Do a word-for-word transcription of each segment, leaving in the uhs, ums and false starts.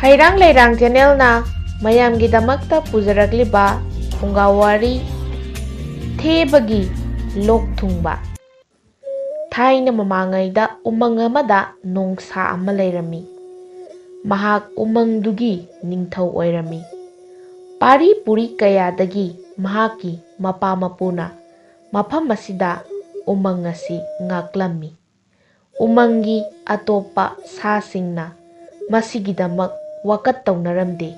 ꯍꯩꯔꯥꯡ ꯂꯩꯔꯥꯡ ꯆꯦꯅꯦꯜꯅ ꯃꯌꯥꯝꯒꯤꯗꯃꯛꯇ ꯄꯨꯖꯔꯛꯂꯤꯕ ꯐꯨꯡꯒꯥ ꯋꯥꯔꯤ, ꯊꯦꯕꯒꯤ ꯂꯣꯛ ꯊꯨꯡꯕ꯫ ꯊꯥꯏꯅ ꯃꯃꯥꯡꯉꯩꯗ ꯎꯃꯪ ꯑꯃꯗ ꯅꯣꯡꯁꯥ ꯑꯃ ꯂꯩꯔꯝꯃꯤ꯫ ꯃꯍꯥꯛ ꯎꯃꯪꯗꯨꯒꯤ ꯅꯤꯡꯊꯧ ꯑꯣꯏꯔꯝꯃꯤ꯫ ꯄꯥꯔꯤ ꯄꯨꯔꯤ ꯀꯌꯥꯗꯒꯤ ꯃꯍꯥꯛꯀꯤ ꯃꯄꯥ ꯃꯄꯨꯅ ꯃꯐꯝ ꯑꯁꯤꯗ ꯎꯃꯪ ꯑꯁꯤ ꯉꯥꯛꯂꯝꯃꯤ꯫ ꯎꯃꯪꯒꯤ ꯑꯇꯣꯞꯄ ꯁꯥꯁꯤꯡꯅ ꯃꯁꯤꯒꯤꯗꯃꯛ ꯋꯥꯀꯠ ꯇꯧꯅꯔꯝꯗꯦ꯫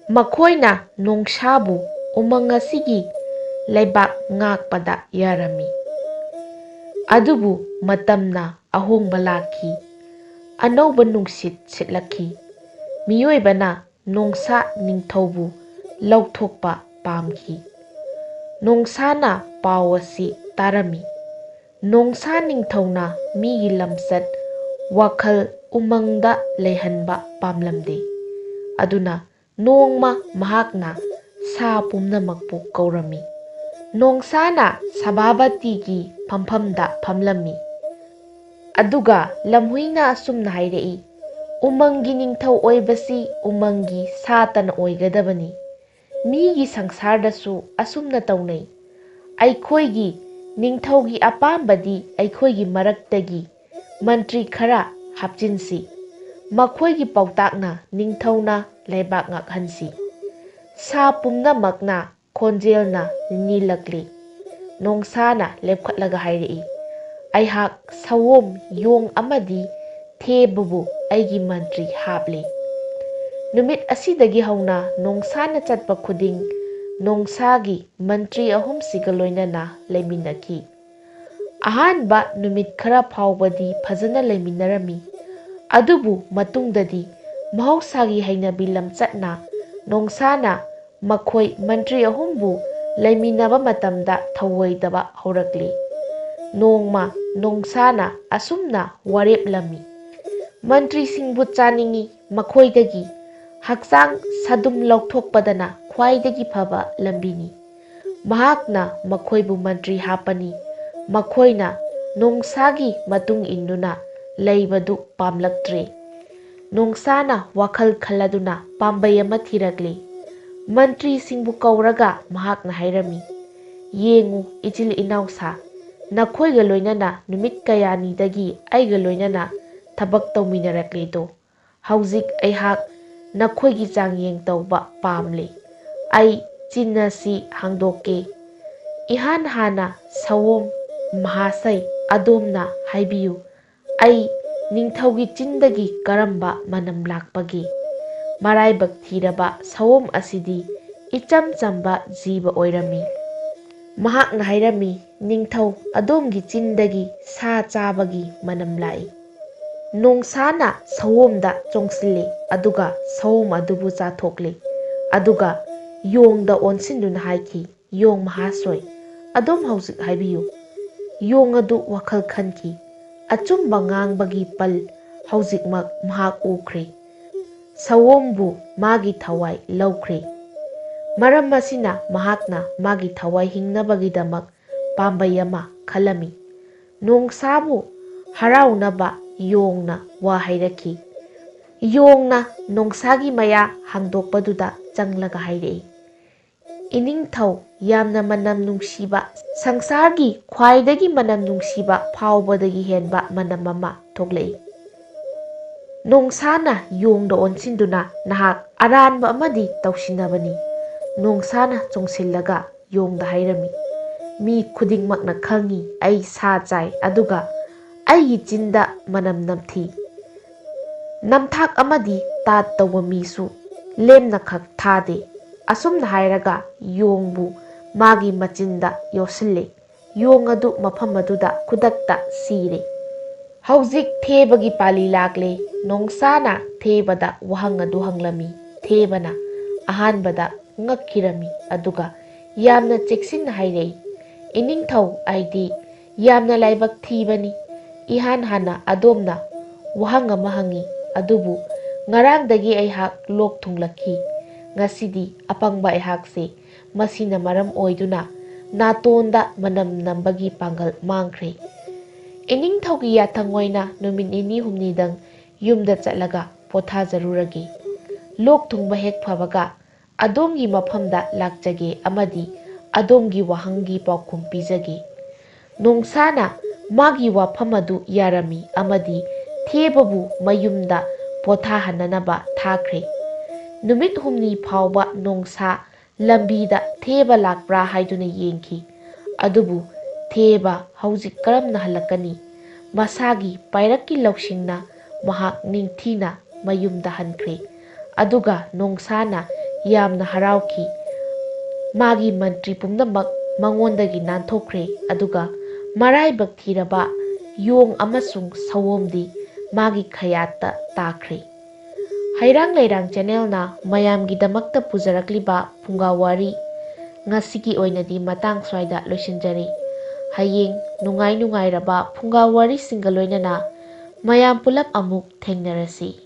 ꯃꯈꯣꯏꯅ ꯅꯣꯡꯁꯥꯕꯨ ꯎꯃꯪ ꯑꯁꯤꯒꯤ ꯂꯩꯕꯥꯛ ꯉꯥꯛꯄꯗ ꯌꯥꯔꯝꯃꯤ꯫ ꯑꯗꯨꯕꯨ ꯃꯇꯝꯅ ꯑꯍꯣꯡꯕ ꯂꯥꯛꯈꯤ꯫ ꯑꯅꯧꯕ ꯅꯨꯡꯁꯤꯠ ꯁꯤꯠꯂꯛꯈꯤ꯫ ꯃꯤꯑꯣꯏꯕꯅ ꯅꯣꯡꯁꯥ ꯅꯤꯡꯊꯧꯕꯨ ꯂꯧꯊꯣꯛꯄ ꯄꯥꯝꯈꯤ꯫ ꯅꯣꯡꯁꯥꯅ ꯄꯥꯎ ꯑꯁꯤ ꯇꯥꯔꯝꯃꯤ꯫ ꯅꯣꯡꯁꯥ ꯅꯤꯡꯊꯧꯅ ꯃꯤꯒꯤ ꯂꯝꯆꯠ ꯋꯥꯈꯜ ꯎꯃꯪꯗ ꯂꯩꯍꯟꯕ ꯄꯥꯝꯂꯝꯗꯦ꯫ ꯑꯗꯨꯅ ꯅꯣꯡꯃ ꯃꯍꯥꯛꯅ ꯁꯥ ꯄꯨꯝꯅꯃꯛꯄꯨ ꯀꯧꯔꯝꯃꯤ꯫ ꯅꯣꯡꯁꯥꯅ ꯁꯚꯥꯄꯇꯤꯒꯤ ꯐꯝꯐꯝꯗ ꯐꯝꯂꯝꯃꯤ꯫ ꯑꯗꯨꯒ ꯂꯝꯍꯨꯏꯅ ꯑꯁꯨꯝꯅ ꯍꯥꯏꯔꯛꯏ, "ꯎꯃꯪꯒꯤ ꯅꯤꯡꯊꯧ ꯑꯣꯏꯕꯁꯤ ꯎꯃꯪꯒꯤ ꯁꯥꯇꯅ ꯑꯣꯏꯒꯗꯕꯅꯤ꯫ ꯃꯤꯒꯤ ꯁꯪꯁꯥꯔꯗꯁꯨ ꯑꯁꯨꯝꯅ ꯇꯧꯅꯩ꯫ ꯑꯩꯈꯣꯏꯒꯤ ꯅꯤꯡꯊꯧꯒꯤ ꯑꯄꯥꯝꯕꯗꯤ ꯑꯩꯈꯣꯏꯒꯤ ꯃꯔꯛꯇꯒꯤ ꯃꯟꯇ꯭ꯔꯤ ꯈꯔ ꯍꯥꯞꯆꯤꯟꯁꯤ꯫ ꯃꯈꯣꯏꯒꯤ ꯄꯥꯎꯇꯥꯛꯅ ꯅꯤꯡꯊꯧꯅ ꯂꯩꯕꯥꯛ ꯉꯥꯛꯍꯟꯁꯤ꯫" ꯁꯥ ꯄꯨꯝꯅꯃꯛꯅ ꯈꯣꯟꯖꯦꯜꯅ ꯅꯤꯜꯂꯛꯂꯤ꯫ ꯅꯣꯡꯁꯥꯅ ꯂꯦꯞꯈꯠꯂꯒ ꯍꯥꯏꯔꯛꯏ, "ꯑꯩꯍꯥꯛ ꯁꯑꯣꯝ, ꯌꯣꯡ ꯑꯃꯗꯤ ꯊꯦꯕꯕꯨ ꯑꯩꯒꯤ ꯃꯟꯇ꯭ꯔꯤ ꯍꯥꯞꯂꯤ꯫" ꯅꯨꯃꯤꯠ ꯑꯁꯤꯗꯒꯤ ꯍꯧꯅ ꯅꯣꯡꯁꯥꯅ ꯆꯠꯄ ꯈꯨꯗꯤꯡ ꯅꯣꯡꯁꯥꯒꯤ ꯃꯟꯇ꯭ꯔꯤ ꯑꯍꯨꯝꯁꯤꯒ ꯂꯣꯏꯅꯅ ꯂꯩꯃꯤꯟꯅꯈꯤ꯫ ꯑꯍꯥꯟꯕ ꯅꯨꯃꯤꯠ ꯈꯔ ꯐꯥꯎꯕꯗꯤ ꯐꯖꯅ ꯂꯩꯃꯤꯟꯅꯔꯝꯃꯤ꯫ ꯑꯗꯨꯕꯨ ꯃꯇꯨꯡꯗꯗꯤ ꯃꯍꯧꯁꯥꯒꯤ ꯍꯩꯅꯕꯤ ꯂꯝꯆꯠꯅ ꯅꯣꯡꯁꯥꯅ ꯃꯈꯣꯏ ꯃꯟꯇ꯭ꯔꯤ ꯑꯍꯨꯝꯕꯨ ꯂꯩꯃꯤꯟꯅꯕ ꯃꯇꯝꯗ ꯊꯧꯑꯣꯏꯗꯕ ꯍꯧꯔꯛꯂꯤ꯫ ꯅꯣꯡꯃ ꯅꯣꯡꯁꯥꯅ ꯑꯁꯨꯝꯅ ꯋꯥꯔꯦꯞꯂꯝꯃꯤ, "ꯃꯟꯇ꯭ꯔꯤꯁꯤꯡꯕꯨ ꯆꯥꯅꯤꯡꯏ, ꯃꯈꯣꯏꯗꯒꯤ ꯍꯛꯆꯥꯡ ꯁꯥꯗꯨꯝ ꯂꯧꯊꯣꯛꯄꯗꯅ ꯈ꯭ꯋꯥꯏꯗꯒꯤ ꯐꯕ ꯂꯝꯕꯤꯅꯤ꯫" ꯃꯍꯥꯛꯅ ꯃꯈꯣꯏꯕꯨ ꯃꯟꯇ꯭ꯔꯤ ꯍꯥꯞꯄꯅꯤ꯫ ꯃꯈꯣꯏꯅ ꯅꯣꯡꯁꯥꯒꯤ ꯃꯇꯨꯡ ꯏꯟꯗꯨꯅ ꯂꯩꯕꯗꯨ ꯄꯥꯝꯂꯛꯇ꯭ꯔꯦ꯫ ꯅꯣꯡꯁꯥꯅ ꯋꯥꯈꯜ ꯈꯜꯂꯗꯨꯅ ꯄꯥꯝꯕꯩ ꯑꯃ ꯊꯤꯔꯛꯂꯤ꯫ ꯃꯟꯇ꯭ꯔꯤꯁꯤꯡꯕꯨ ꯀꯧꯔꯒ ꯃꯍꯥꯛꯅ ꯍꯥꯏꯔꯝꯃꯤ, "ꯌꯦꯡꯉꯨ, ꯏꯆꯤꯜ ꯏꯅꯥꯎ ꯁꯥ, ꯅꯈꯣꯏꯒ ꯂꯣꯏꯅꯅ ꯅꯨꯃꯤꯠ ꯀꯌꯥꯅꯤꯗꯒꯤ ꯑꯩꯒ ꯂꯣꯏꯅꯅ ꯊꯕꯛ ꯇꯧꯃꯤꯟꯅꯔꯛꯂꯤꯗꯣ, ꯍꯧꯖꯤꯛ ꯑꯩꯍꯥꯛ ꯅꯈꯣꯏꯒꯤ ꯆꯥꯡꯌꯦꯡ ꯇꯧꯕ ꯄꯥꯝꯂꯤ꯫ ꯑꯩ ꯆꯤꯟ ꯑꯁꯤ ꯍꯥꯡꯗꯣꯛꯀꯦ꯫ ꯏꯍꯥꯟ ꯍꯥꯟꯅ ꯁꯑꯣꯝ ꯃꯍꯥꯁꯩ ꯑꯗꯣꯝꯅ ꯍꯥꯏꯕꯤꯌꯨ, ꯑꯩ ꯅꯤꯡꯊꯧꯒꯤ ꯆꯤꯟꯗꯒꯤ ꯀꯔꯝꯕ ꯃꯅꯝ ꯂꯥꯛꯄꯒꯦ?" ꯃꯔꯥꯏꯕꯛ ꯊꯤꯔꯕ ꯁꯑꯣꯝ ꯑꯁꯤꯗꯤ ꯏꯆꯝ ꯆꯝꯕ ꯖꯤꯕ ꯑꯣꯏꯔꯝꯃꯤ꯫ ꯃꯍꯥꯛꯅ ꯍꯥꯏꯔꯝꯃꯤ, "ꯅꯤꯡꯊꯧ, ꯑꯗꯣꯝꯒꯤ ꯆꯤꯟꯗꯒꯤ ꯁꯥ ꯆꯥꯕꯒꯤ ꯃꯅꯝ ꯂꯥꯛꯏ꯫" ꯅꯣꯡꯁꯥꯅ ꯁꯑꯣꯝꯗ ꯆꯣꯡꯁꯤꯜꯂꯤ, ꯑꯗꯨꯒ ꯁꯑꯣꯝ ꯑꯗꯨꯕꯨ ꯆꯥꯊꯣꯛꯂꯤ꯫ ꯑꯗꯨꯒ ꯌꯣꯡꯗ ꯑꯣꯟꯁꯤꯟꯗꯨꯅ ꯍꯥꯏꯈꯤ, "ꯌꯣꯡ ꯃꯍꯥꯁꯣꯏ, ꯑꯗꯣꯝ ꯍꯧꯖꯤꯛ ꯍꯥꯏꯕꯤꯌꯨ꯫" ꯌꯣꯡ ꯑꯗꯨ ꯋꯥꯈꯜ ꯈꯟꯈꯤ꯫ ꯑꯆꯨꯝꯕ ꯉꯥꯡꯕꯒꯤ ꯄꯜ ꯍꯧꯖꯤꯛꯃꯛ ꯃꯍꯥꯛ ꯎꯈ꯭ꯔꯦ꯫ ꯁꯑꯣꯝꯕꯨ ꯃꯥꯒꯤ ꯊꯋꯥꯏ ꯂꯧꯈ꯭ꯔꯦ꯫ ꯃꯔꯝ ꯑꯁꯤꯅ ꯃꯍꯥꯛꯅ ꯃꯥꯒꯤ ꯊꯋꯥꯏ ꯍꯤꯡꯅꯕꯒꯤꯗꯃꯛ ꯄꯥꯝꯕꯩ ꯑꯃ ꯈꯜꯂꯝꯃꯤ꯫ ꯅꯣꯡꯁꯥꯕꯨ ꯍꯔꯥꯎꯅꯕ ꯌꯣꯡꯅ ꯋꯥ ꯍꯥꯏꯔꯛꯈꯤ꯫ ꯌꯣꯡꯅ ꯅꯣꯡꯁꯥꯒꯤ ꯃꯌꯥ ꯍꯥꯡꯗꯣꯛꯄꯗꯨꯗ ꯆꯪꯂꯒ ꯍꯥꯏꯔꯛꯏ, "ꯏꯅꯤꯡꯊꯧ, ꯌꯥꯝꯅ ꯃꯅꯝ ꯅꯨꯡꯁꯤꯕ, ꯁꯪꯁꯥꯔꯒꯤ ꯈ꯭ꯋꯥꯏꯗꯒꯤ ꯃꯅꯝ ꯅꯨꯡꯁꯤꯕ ꯐꯥꯎꯕꯗꯒꯤ ꯍꯦꯟꯕ ꯃꯅꯝ ꯑꯃ ꯊꯣꯛꯂꯛꯏ꯫ ꯅꯣꯡꯁꯥꯅ ꯌꯣꯡꯗ ꯑꯣꯟꯁꯤꯟꯗꯨꯅ ꯅꯍꯥꯛ ꯑꯔꯥꯟꯕ ꯑꯃꯗꯤ ꯇꯧꯁꯤꯟꯅꯕꯅꯤ꯫" ꯅꯣꯡꯁꯥꯅ ꯆꯣꯡꯁꯤꯜꯂꯒ ꯌꯣꯡꯗ ꯍꯥꯏꯔꯝꯃꯤ, "ꯃꯤ ꯈꯨꯗꯤꯡꯃꯛꯅ ꯈꯪꯏ ꯑꯩ ꯁꯥ ꯆꯥꯏ, ꯑꯗꯨꯒ ꯑꯩꯒꯤ ꯆꯤꯟꯗ ꯃꯅꯝ ꯅꯝꯊꯤ꯫ ꯅꯝꯊꯥꯛ ꯑꯃꯗꯤ ꯇꯥꯠ ꯇꯧꯕ ꯃꯤꯁꯨ ꯂꯦꯝꯅꯈꯛ ꯊꯥꯗꯦ꯫" ꯑꯁꯨꯝꯅ ꯍꯥꯏꯔꯒ ꯌꯣꯡꯕꯨ ꯃꯥꯒꯤ ꯃꯆꯤꯟꯗ ꯌꯣꯠꯁꯤꯜꯂꯦ꯫ ꯌꯣꯡ ꯑꯗꯨ ꯃꯐꯝ ꯑꯗꯨꯗ ꯈꯨꯗꯛꯇ ꯁꯤꯔꯦ꯫ ꯍꯧꯖꯤꯛ ꯊꯦꯕꯒꯤ ꯄꯥꯂꯤ ꯂꯥꯛꯂꯦ꯫ ꯅꯣꯡꯁꯥꯅ ꯊꯦꯕꯗ ꯋꯥꯍꯪ ꯑꯗꯨ ꯍꯪꯂꯝꯃꯤ꯫ ꯊꯦꯕꯅ ꯑꯍꯥꯟꯕꯗ ꯉꯛꯈꯤꯔꯝꯃꯤ, ꯑꯗꯨꯒ ꯌꯥꯝꯅ ꯆꯦꯛꯁꯤꯟꯅ ꯍꯥꯏꯔꯛꯏ, "ꯏꯅꯤꯡꯊꯧ, ꯑꯩꯗꯤ ꯌꯥꯝꯅ ꯂꯥꯏꯕꯛ ꯊꯤꯕꯅꯤ꯫ ꯏꯍꯥꯟ ꯍꯥꯟꯅ ꯑꯗꯣꯝꯅ ꯋꯥꯍꯪ ꯑꯃ ꯍꯪꯉꯤ, ꯑꯗꯨꯕꯨ ꯉꯔꯥꯡꯗꯒꯤ ꯑꯩꯍꯥꯛ ꯂꯣꯛ ꯊꯨꯡꯂꯛꯈꯤ꯫ ꯉꯁꯤꯗꯤ ꯑꯄꯪꯕ ꯑꯩꯍꯥꯛꯁꯦ ꯃꯁꯤꯅ ꯃꯔꯝ ꯑꯣꯏꯗꯨꯅ ꯅꯥꯇꯣꯟꯗ ꯃꯅꯝ ꯅꯝꯕꯒꯤ ꯄꯥꯡꯒꯜ ꯃꯥꯡꯈ꯭ꯔꯦ꯫ ꯏꯅꯤꯡꯊꯧꯒꯤ ꯌꯥꯊꯪ ꯑꯣꯏꯅ ꯅꯨꯃꯤꯠ ꯅꯤꯅꯤ ꯍꯨꯝꯅꯤꯗꯪ ꯌꯨꯝꯗ ꯆꯠꯂꯒ ꯄꯣꯊꯥꯖꯔꯨꯔꯒꯦ꯫ ꯂꯣꯛ ꯊꯨꯡꯕ ꯍꯦꯛ ꯐꯕꯒ ꯑꯗꯣꯝꯒꯤ ꯃꯐꯝꯗ ꯂꯥꯛꯆꯒꯦ ꯑꯃꯗꯤ ꯑꯗꯣꯝꯒꯤ ꯋꯥꯍꯪꯒꯤ ꯄꯥꯎꯈꯨꯝ ꯄꯤꯖꯒꯦ꯫ ꯅꯣꯡꯁꯥꯅ ꯃꯥꯒꯤ ꯋꯥꯐꯝ ꯑꯗꯨ ꯌꯥꯔꯝꯃꯤ ꯑꯃꯗꯤ ꯊꯦꯕꯕꯨ ꯃꯌꯨꯝꯗ ꯄꯣꯊꯥꯍꯟꯅꯅꯕ ꯊꯥꯈ꯭ꯔꯦ꯫ ꯅꯨꯃꯤꯠ ꯍꯨꯝꯅꯤ ꯐꯥꯎꯕ ꯅꯣꯡꯁꯥ ꯂꯝꯕꯤꯗ ꯊꯦꯕ ꯂꯥꯛꯄ꯭ꯔꯥ ꯍꯥꯏꯗꯨꯅ ꯌꯦꯡꯈꯤ꯫ ꯑꯗꯨꯕꯨ ꯊꯦꯕ ꯍꯧꯖꯤꯛ ꯀꯔꯝꯅ ꯍꯜꯂꯛꯀꯅꯤ? ꯃꯁꯥꯒꯤ ꯄꯥꯏꯔꯛꯀꯤ ꯂꯧꯁꯤꯡꯅ ꯃꯍꯥꯛ ꯅꯤꯡꯊꯤꯅ ꯃꯌꯨꯝꯗ ꯍꯟꯈ꯭ꯔꯦ꯫ ꯑꯗꯨꯒ ꯅꯣꯡꯁꯥꯅ ꯌꯥꯝꯅ ꯍꯔꯥꯎꯈꯤ꯫ ꯃꯥꯒꯤ ꯃꯟꯇ꯭ꯔꯤ ꯄꯨꯝꯅꯃꯛ ꯃꯉꯣꯟꯗꯒꯤ ꯅꯥꯟꯊꯣꯛꯈ꯭ꯔꯦ, ꯑꯗꯨꯒ ꯃꯔꯥꯏꯕꯛ ꯊꯤꯔꯕ ꯌꯣꯡ ꯑꯃꯁꯨꯡ ꯁꯑꯣꯝꯗꯤ ꯃꯥꯒꯤ ꯈꯌꯥꯠꯇ ꯇꯥꯈ꯭ꯔꯦ꯫ ꯍꯩꯔꯥꯡ ꯂꯩꯔꯥꯡ ꯆꯦꯅꯦꯜꯅ ꯃꯌꯥꯝꯒꯤꯗꯃꯛꯇ ꯄꯨꯖꯔꯛꯂꯤꯕ ꯐꯨꯡꯒꯥ ꯋꯥꯔꯤ ꯉꯁꯤꯒꯤ ꯑꯣꯏꯅꯗꯤ ꯃꯇꯥꯡ ꯁ꯭ꯋꯥꯏꯗ ꯂꯣꯏꯁꯤꯟꯖꯔꯤ꯫ ꯍꯌꯦꯡ ꯅꯨꯡꯉꯥꯏ ꯅꯨꯡꯉꯥꯏꯔꯕ ꯐꯨꯡꯒꯥ ꯋꯥꯔꯤꯁꯤꯡꯒ ꯂꯣꯏꯅꯅ ꯃꯌꯥꯝ ꯄꯨꯂꯞ ꯑꯃꯨꯛ ꯊꯦꯡꯅꯔꯁꯤ꯫